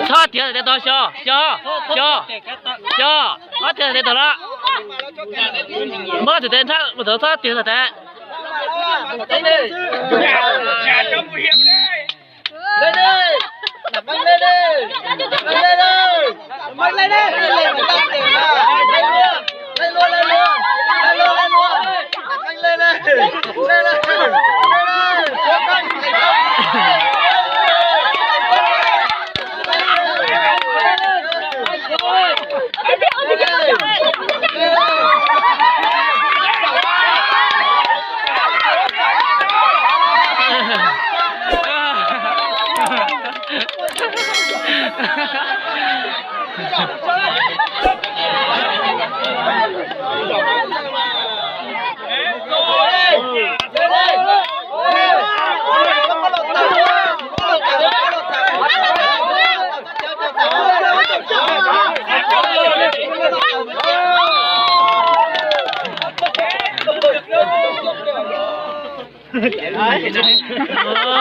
Txhob tiav tes tod, xyov, xyov, xyov, xyov, txhob tiav tes tod los. Muab tus tes nrhab mus tod, txhob tiav tes.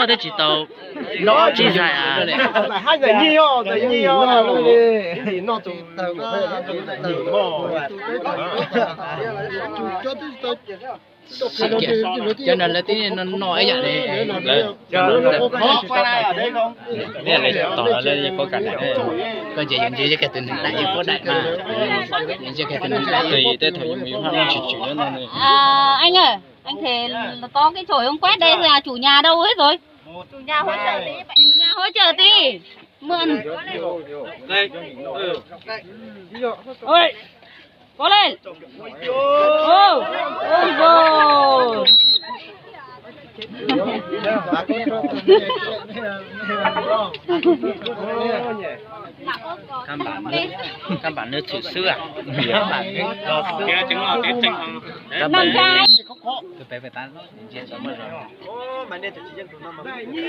Twb tsis tau tsib zaig a. Cov no lawv twb noj ib yam li. Tos lawv yeej paub kam daim. Koj ntsia yus ntsia kiag tus neeg daim yeej paub daim na. Yus ntsia kiag tus neeg daim yeej paub. Teb thaum yus mus yus haj muab tsis tswm no. Anh ơi, anh thấy có cái chổi ông quét đây là chủ nhà đâu hết rồi? Chủ nhà hỗ trợ tí. Mượn. Ơi, có lên. Ô, ôi dồi. Căn bản nó chịu xước à? Căn bản nó có xước. Năm chai.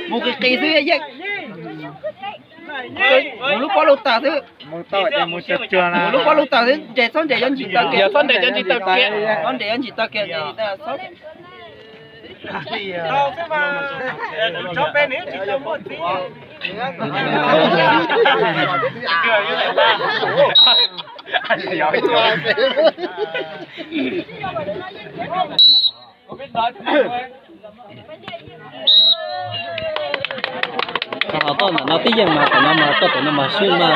Mus qis qis xwb yeej. Mus lub pob lub taws xwb. Mus lub pob lub taws xwb, nres txhob nres cov ntsis taw kiag. Txhob nres cov ntsis taw kiag. Txhob nres cov ntsis taw kiag. Ho toj ntawm no tib yeej mas, tam no mas toj tam no mas swb mas.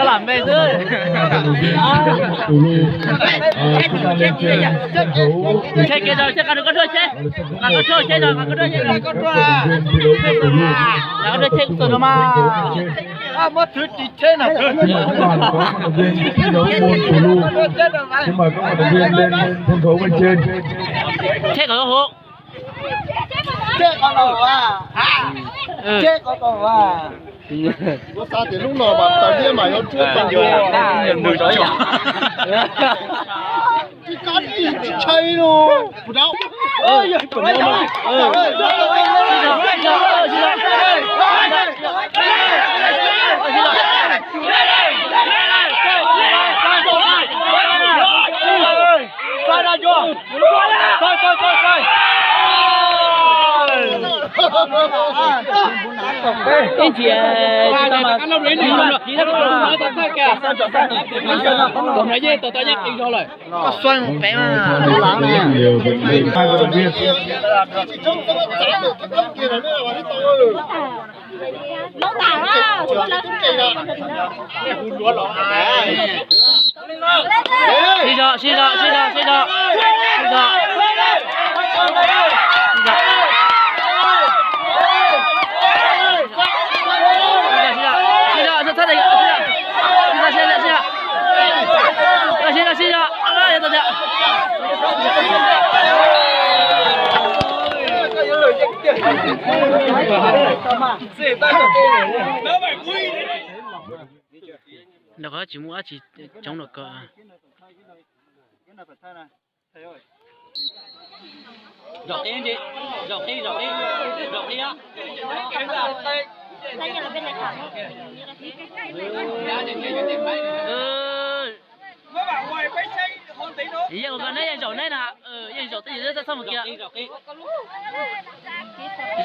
Lam me xwb. Tsheb kiag, tsheb qab koj thuaj, tsheb qab koj thuaj, tsheb qab koj thuaj, tsheb qab koj thuaj, tsheb qab koj thuaj, qab koj thuaj, tsheb qab koj thuaj mas. Xin mời các bạn thành viên lên sân khấu bên trên. Tsheb qab koj thuaj. Tsheb qab koj thuaj. Ua xa tias lub no mas tawv liab mas yuav tshuab tau nws cov. Tsis kab tsis tshai los puas dab. Ib ntsis tsis tau mas, kom no yeej tau tau yeej qis zog lawm. Koj xuav mus pem mas. Sib zog, sib zog, sib zog, sib zog. Sib zog. Sib zog, sib zog, sib zog, sib zog. Sib zog, sib zog, sib zog. Sib zog, sib zog. Yuav tau tiag. Nram qhov tsis muaj dab tsi coob nram ko. Zaum qib, zaum qib, zaum qib, zaum qib. Yeej ua koj neb yeej zaum neb na, yeej zaum tej yam txhob mus kiag.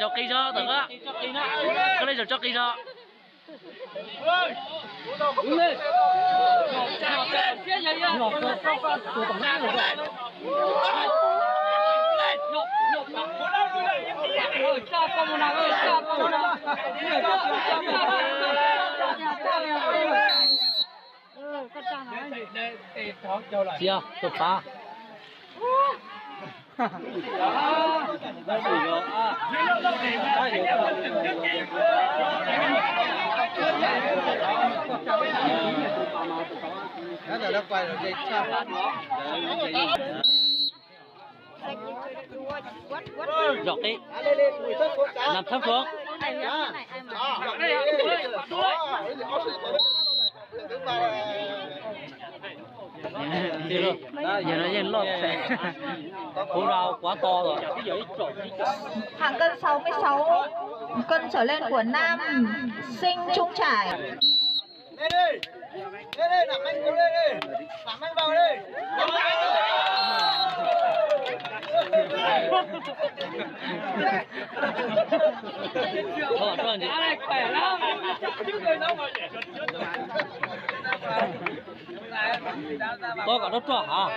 Zaum qis zog tom ko, koj li zaum tso qis zog. Cia tus pav. Zaum qib, nab thab fo. Yog no yeej loj. Kuv rau kuav to lawm. Hạng cân sáu mươi sáu, cân trở lên của nam sinh trung trải. Koj kom rau rau hab.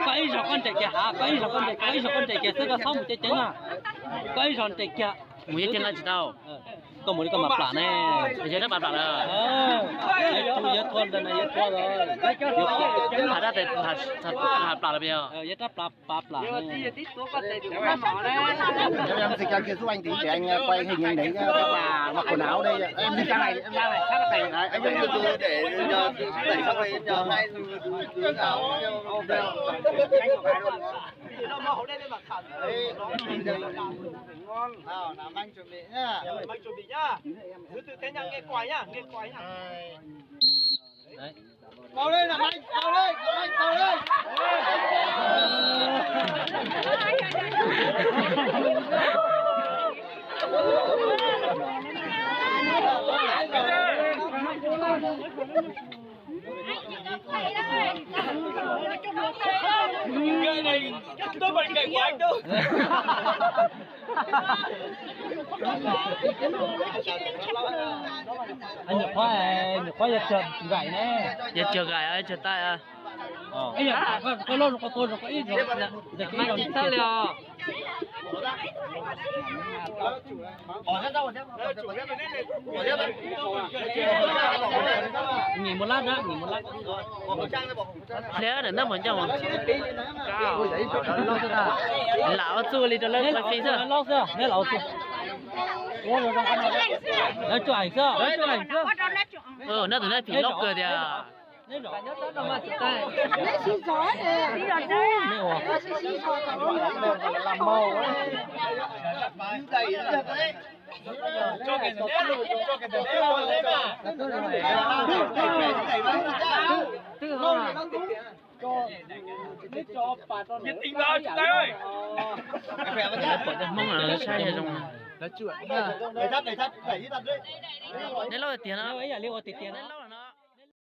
Koj ib zaug koj nres kiag hab, koj ib zaug koj nres, koj ib zaug koj nres kiag xwb, koj txhob mus ceev ceev na. Koj ib zaug nres kiag. Mus ceev ceev no tsis tau. Koj mus li koj mam plam ne. Yog rab plam plam lawm. Yog thua ntawd na, yog thua lawm. Yog rab plam lawm yog. Yog rab plam plam plam. Em xem kênh YouTube anh tí để anh quay hình ảnh đấy, các bà mặc quần áo đây. Em đi ra này, em ra này, sát cái này. Anh em từ từ để nhờ đẩy sang đây, nhờ hai từ từ nào. Nào, làm anh chuẩn bị nhá. Anh chuẩn bị nhá. Thứ tự thế nhau nghe còi nhá, nghe còi nhá. Đấy. Vào đây, làm anh, vào đây, làm anh, vào đây. Nyuam qhuav, nyuam qhuav yog tsawg nkaim ne. Yog tsawg nkaim, tsawg taij. Koj loj zoo, koj tuaj zoo, koj ib zoo. Nyiam mus lab dab, nyiam mus lab. Hle daim ntab npaum ncauj mas. Lam ua txuj li rau lawv fij xwb. Lawv tsuj eem xwb, lawv tsuj eem xwb. Nab tus nab phim loj kawg tiag. Hmoob saib zoo. Neb lauj tiag no.